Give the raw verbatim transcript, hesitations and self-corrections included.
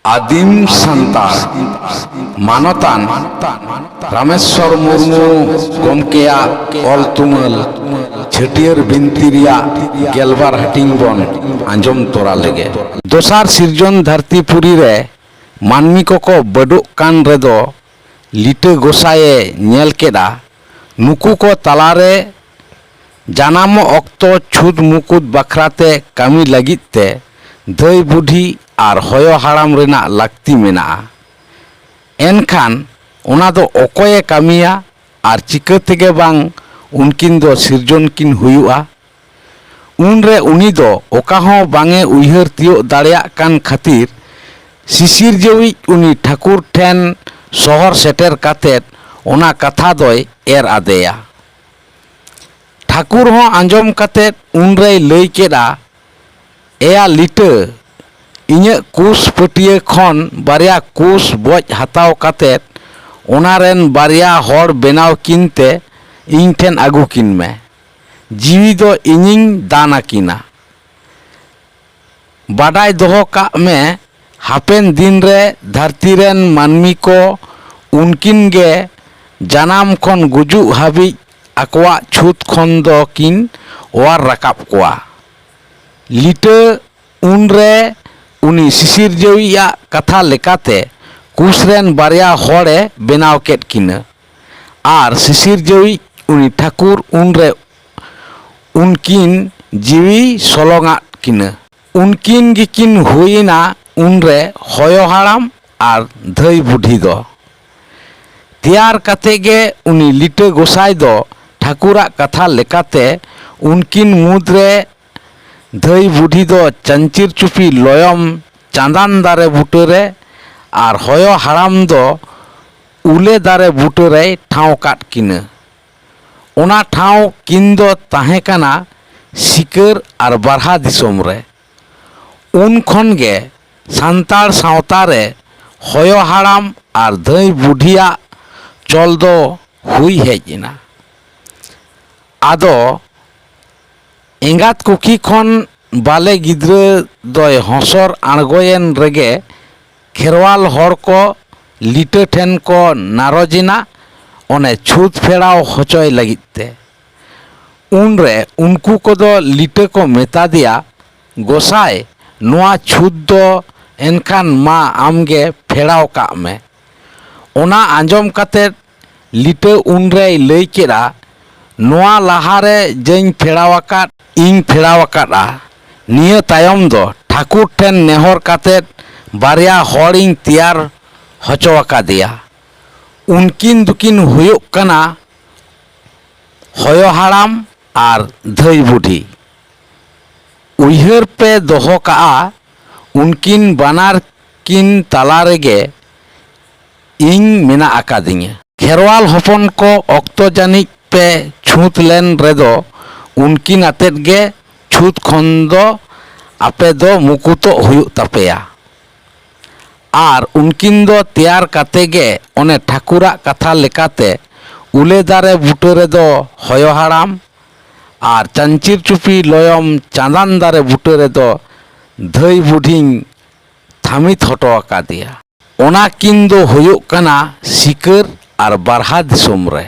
ᱟᱹᱫᱤᱢ ᱥᱟᱱᱛᱟᱲ ᱢᱟᱱᱚᱛᱟᱱ ᱨᱟᱢᱮᱥᱣᱚᱨ ᱢᱩᱨᱢᱩ ᱜᱚᱢᱠᱮᱭᱟᱜ ᱚᱞ ᱛᱩᱢᱟᱹᱞ ᱪᱷᱟᱹᱴᱭᱟᱹᱨ ᱵᱤᱱᱛᱤ ᱨᱮᱭᱟᱜ ᱜᱮᱞᱵᱟᱨ ᱦᱟᱹᱴᱤᱧ ᱵᱚᱱ ᱟᱸᱡᱚᱢ ᱛᱚᱨᱟ ᱞᱮᱜᱮ᱾ ᱫᱚᱥᱟᱨ ᱥᱤᱨᱡᱚᱱ ᱫᱷᱟᱹᱨᱛᱤ ᱯᱩᱨᱤ ᱨᱮ ᱢᱟᱹᱱᱢᱤ ᱠᱚᱠᱚ ᱵᱟᱹᱰᱚᱜ ᱠᱟᱱ ᱨᱮᱫᱚ ᱞᱤᱴᱟᱹ ᱜᱚᱸᱥᱟᱭᱮ ᱧᱮᱞ ᱠᱮᱫᱼᱟ, ᱱᱩᱠᱩ ᱠᱚ ᱛᱟᱞᱟᱨᱮ ᱡᱟᱱᱟᱢᱚᱜ ᱚᱠᱛᱚ ᱪᱷᱩᱛ ᱢᱩᱠᱩᱛ ᱵᱟᱠᱷᱨᱟᱛᱮ ᱠᱟᱹᱢᱤ ᱞᱟᱹᱜᱤᱫ ᱛᱮ ᱫᱷᱟᱹᱭ ᱵᱩᱰᱷᱤ ᱟᱨ ᱦᱚᱭᱚ ᱦᱟᱲᱟᱢ ᱨᱮᱱᱟᱜ ᱞᱟᱹᱠᱛᱤ ᱢᱮᱱᱟᱜᱼᱟ᱾ ᱮᱱᱠᱷᱟᱱ ᱚᱱᱟ ᱫᱚ ᱚᱠᱚᱭᱮ ᱠᱟᱹᱢᱤᱭᱟ ᱟᱨ ᱪᱤᱠᱟᱹ ᱛᱮᱜᱮ ᱵᱟᱝ ᱩᱱᱠᱤᱱ ᱫᱚ ᱥᱤᱨᱡᱚᱱ ᱠᱤᱱ ᱦᱩᱭᱩᱜᱼᱟ? ᱩᱱᱨᱮ ᱩᱱᱤ ᱫᱚ ᱚᱠᱟ ᱦᱚᱸ ᱵᱟᱝ ᱮ ᱩᱭᱦᱟᱹᱨ ᱛᱤᱭᱳᱜ ᱫᱟᱲᱮᱭᱟᱜ ᱠᱟᱱ ᱠᱷᱟᱹᱛᱤᱨ ᱥᱤᱥᱤᱨᱡᱟᱹᱣᱤᱡ ᱩᱱᱤ ᱴᱷᱟᱹᱠᱩᱨ ᱴᱷᱮᱱ ᱥᱚᱦᱚᱨ ᱥᱮᱴᱮᱨ ᱠᱟᱛᱮ ᱚᱱᱟ ᱠᱟᱛᱷᱟ ᱫᱚᱭ ᱮᱨ ᱟᱫᱮᱭᱟ᱾ ᱴᱷᱟᱹᱠᱩᱨ ᱦᱚᱸ ᱟᱸᱡᱚᱢ ᱠᱟᱛᱮ ᱩᱱᱨᱮᱭ ᱞᱟᱹᱭ ᱠᱮᱫᱼᱟ, ᱮᱭᱟ ᱞᱤᱴᱟᱹ, ᱤᱧᱟᱹᱜ ᱠᱩᱥ ᱯᱟᱹᱴᱭᱟᱹ ᱠᱷᱚᱱ ᱵᱟᱨᱭᱟ ᱠᱩᱥ ᱵᱚᱡ ᱦᱟᱛᱟᱣ ᱠᱟᱛᱮ ᱚᱱᱟ ᱨᱮᱱ ᱵᱟᱨᱭᱟ ᱦᱚᱲ ᱵᱮᱱᱟᱣ ᱠᱤᱱ ᱛᱮ ᱤᱧ ᱴᱷᱮᱱ ᱟᱹᱜᱩ ᱠᱤᱱ ᱢᱮ᱾ ᱡᱤᱣᱤ ᱫᱚ ᱤᱧᱤᱧ ᱫᱟᱱ ᱟᱹᱠᱤᱱᱟ᱾ ᱵᱟᱰᱟᱭ ᱫᱚᱦᱚ ᱠᱟᱜ ᱢᱮ, ᱦᱟᱯᱮᱱ ᱫᱤᱱ ᱨᱮ ᱫᱷᱟᱹᱨᱛᱤ ᱨᱮᱱ ᱢᱟᱹᱱᱢᱤ ᱠᱚ ᱩᱱᱠᱤᱱ ᱜᱮ ᱡᱟᱱᱟᱢ ᱠᱷᱚᱱ ᱜᱩᱡᱩᱜ ᱦᱟᱹᱵᱤᱡ ᱟᱠᱚᱣᱟᱜ ᱪᱷᱩᱛ ᱠᱷᱚᱱ ᱫᱚ ᱠᱤᱱ ᱚᱣᱟᱨ ᱨᱟᱠᱟᱵ ᱠᱚᱣᱟ᱾ ᱞᱤᱴᱟᱹ ᱩᱱᱨᱮ ᱩᱱᱤ ᱥᱤᱥᱤᱨᱡᱟᱹᱣᱤᱡᱟᱜ ᱠᱟᱛᱷᱟ ᱞᱮᱠᱟᱛᱮ ᱠᱩᱥ ᱨᱮᱱ ᱵᱟᱨᱭᱟ ᱦᱚᱲᱮ ᱵᱮᱱᱟᱣ ᱠᱮᱫ ᱠᱤᱱᱟᱹ᱾ ᱟᱨ ᱥᱤᱥᱤᱨᱡᱟᱹᱣᱤᱡ ᱩᱱᱤ ᱴᱷᱟᱹᱠᱩᱨ ᱩᱱᱨᱮ ᱩᱱᱠᱤᱱ ᱡᱤᱣᱤ ᱥᱚᱞᱚᱝᱟᱫ ᱠᱤᱱᱟᱹ᱾ ᱩᱱᱠᱤᱱ ᱜᱮᱠᱤᱱ ᱦᱩᱭᱮᱱᱟ ᱩᱱᱨᱮ ᱦᱚᱭᱚ ᱦᱟᱲᱟᱢ ᱟᱨ ᱫᱷᱟᱹᱭ ᱵᱩᱰᱷᱤ ᱫᱚ᱾ ᱛᱮᱭᱟᱨ ᱠᱟᱛᱮ ᱜᱮ ᱩᱱᱤ ᱞᱤᱴᱟᱹ ᱜᱚᱸᱥᱟᱭ ᱫᱚ ᱴᱷᱟᱹᱠᱩᱨᱟᱜ ᱠᱟᱛᱷᱟ ᱞᱮᱠᱟᱛᱮ ᱩᱱᱠᱤᱱ ᱢᱩᱫᱽᱨᱮ ᱫᱷᱟᱹᱭ ᱵᱩᱰᱷᱤ ᱫᱚ ᱪᱟᱧᱪᱤᱨ ᱪᱩᱯᱤ ᱞᱚᱭᱚᱢ ᱪᱟᱸᱫᱟᱱ ᱫᱟᱨᱮ ᱵᱩᱴᱟᱹᱨᱮ ᱟᱨ ᱦᱚᱭᱚ ᱦᱟᱲᱟᱢ ᱫᱚ ᱩᱞᱮ ᱫᱟᱨᱮ ᱵᱩᱴᱟᱹᱨᱮᱭ ᱴᱷᱟᱶ ᱠᱟᱫ ᱠᱤᱱᱟᱹ᱾ ᱚᱱᱟ ᱴᱷᱟᱶ ᱠᱤᱱ ᱫᱚ ᱛᱟᱦᱮᱸ ᱠᱟᱱᱟ ᱥᱤᱠᱟᱹᱨ ᱟᱨ ᱵᱟᱨᱦᱟ ᱫᱤᱥᱚᱢ ᱨᱮ᱾ ᱩᱱ ᱠᱷᱚᱱ ᱜᱮ ᱥᱟᱱᱛᱟᱲ ᱥᱟᱶᱛᱟ ᱨᱮ ᱦᱚᱭᱚ ᱦᱟᱲᱟᱢ ᱟᱨ ᱫᱷᱟᱹᱭ ᱵᱩᱰᱷᱤᱭᱟᱜ ᱪᱚᱞ ᱫᱚ ᱦᱩᱭ ᱦᱮᱡ ᱮᱱᱟ᱾ ᱟᱫᱚ ᱮᱸᱜᱟᱛ ᱠᱩᱠᱷᱤ ᱠᱷᱚᱱ ᱵᱟᱞᱮ ᱜᱤᱫᱽᱨᱟᱹ ᱫᱚᱭ ᱦᱚᱸᱥᱚᱨ ᱟᱬᱜᱚᱭᱮᱱ ᱨᱮᱜᱮ ᱠᱷᱮᱨᱣᱟᱞ ᱦᱚᱲ ᱠᱚ ᱞᱤᱴᱟᱹ ᱴᱷᱮᱱ ᱠᱚ ᱱᱟᱨᱚᱡ ᱮᱱᱟ, ᱚᱱᱮ ᱪᱷᱩᱛ ᱯᱷᱮᱲᱟᱣ ᱦᱚᱪᱚᱭ ᱞᱟᱹᱜᱤᱫ ᱛᱮ᱾ ᱩᱱᱨᱮ ᱩᱱᱠᱩ ᱠᱚᱫᱚ ᱞᱤᱴᱟᱹ ᱠᱚ ᱢᱮᱛᱟ ᱫᱮᱭᱟ, "ᱜᱚᱸᱥᱟᱭ, ᱱᱚᱣᱟ ᱪᱷᱩᱛ ᱫᱚ ᱮᱱᱠᱷᱟᱱ ᱢᱟ ᱟᱢᱜᱮ ᱯᱷᱮᱲᱟᱣ ᱠᱟᱜ ᱢᱮ᱾" ᱚᱱᱟ ᱟᱸᱡᱚᱢ ᱠᱟᱛᱮ ᱞᱤᱴᱟᱹ ᱩᱱᱨᱮᱭ ᱞᱟᱹᱭ ᱠᱮᱫᱼᱟ, "ᱱᱚᱣᱟ ᱞᱟᱦᱟᱨᱮ ᱡᱟᱹᱧ ᱯᱷᱮᱲᱟᱣ ᱟᱠᱟᱫ, ᱤᱧ ᱯᱷᱮᱲᱟᱣ ᱟᱠᱟᱫᱼᱟ᱾ ᱱᱤᱭᱟᱹ ᱛᱟᱭᱚᱢ ᱫᱚ ᱴᱷᱟᱹᱠᱩᱨ ᱴᱷᱮᱱ ᱱᱮᱦᱚᱨ ᱠᱟᱛᱮ ᱵᱟᱨᱭᱟ ᱦᱚᱲᱤᱧ ᱛᱮᱭᱟᱨ ᱦᱚᱪᱚ ᱟᱠᱟᱫᱮᱭᱟ᱾ ᱩᱱᱠᱤᱱ ᱫᱚᱠᱤᱱ ᱦᱩᱭᱩᱜ ᱠᱟᱱᱟ ᱦᱚᱭᱚ ᱦᱟᱲᱟᱢ ᱟᱨ ᱫᱷᱟᱹᱭ ᱵᱩᱰᱷᱤ᱾ ᱩᱭᱦᱟᱹᱨ ᱯᱮ ᱫᱚᱦᱚ ᱠᱟᱜᱼᱟ, ᱩᱱᱠᱤᱱ ᱵᱟᱱᱟᱨ ᱠᱤᱱ ᱛᱟᱞᱟ ᱨᱮᱜᱮ ᱤᱧ ᱢᱮᱱᱟᱜ ᱟᱠᱟᱫᱤᱧᱟᱹ᱾ ᱠᱷᱮᱨᱣᱟᱞ ᱦᱚᱯᱚᱱ ᱠᱚ, ᱚᱠᱛᱚ ᱡᱟᱹᱱᱤᱡ ᱯᱮ ᱪᱷᱩᱸᱛ ᱞᱮᱱ ᱨᱮᱫᱚ ᱩᱱᱠᱤᱱ ᱟᱛᱮᱫ ᱜᱮ ᱪᱷᱩᱛ ᱠᱷᱚᱱ ᱫᱚ ᱟᱯᱮ ᱫᱚ ᱢᱩᱠᱩᱛᱚᱜ ᱦᱩᱭᱩᱜ ᱛᱟᱯᱮᱭᱟ᱾ ᱟᱨ ᱩᱱᱠᱤᱱ ᱫᱚ ᱛᱮᱭᱟᱨ ᱠᱟᱛᱮ ᱜᱮ ᱚᱱᱮ ᱴᱷᱟᱹᱠᱩᱨᱟᱜ ᱠᱟᱛᱷᱟ ᱞᱮᱠᱟᱛᱮ ᱩᱞᱮ ᱫᱟᱨᱮ ᱵᱩᱴᱟᱹ ᱨᱮᱫᱚ ᱦᱚᱭᱚ ᱦᱟᱲᱟᱢ ᱟᱨ ᱪᱟᱧᱪᱤᱨ ᱪᱩᱯᱤ ᱞᱚᱭᱚᱢ ᱪᱟᱸᱫᱟᱱ ᱫᱟᱨᱮ ᱵᱩᱴᱟᱹ ᱨᱮᱫᱚ ᱫᱷᱟᱹᱭ ᱵᱩᱰᱷᱤᱧ ᱛᱷᱟᱢᱤᱛ ᱦᱚᱴᱚ ᱟᱠᱟᱫᱮᱭᱟ᱾ ᱚᱱᱟ ᱠᱤᱱ ᱫᱚ ᱦᱩᱭᱩᱜ ᱠᱟᱱᱟ ᱥᱤᱠᱟᱹᱨ ᱟᱨ ᱵᱟᱨᱦᱟ ᱫᱤᱥᱚᱢ ᱨᱮ᱾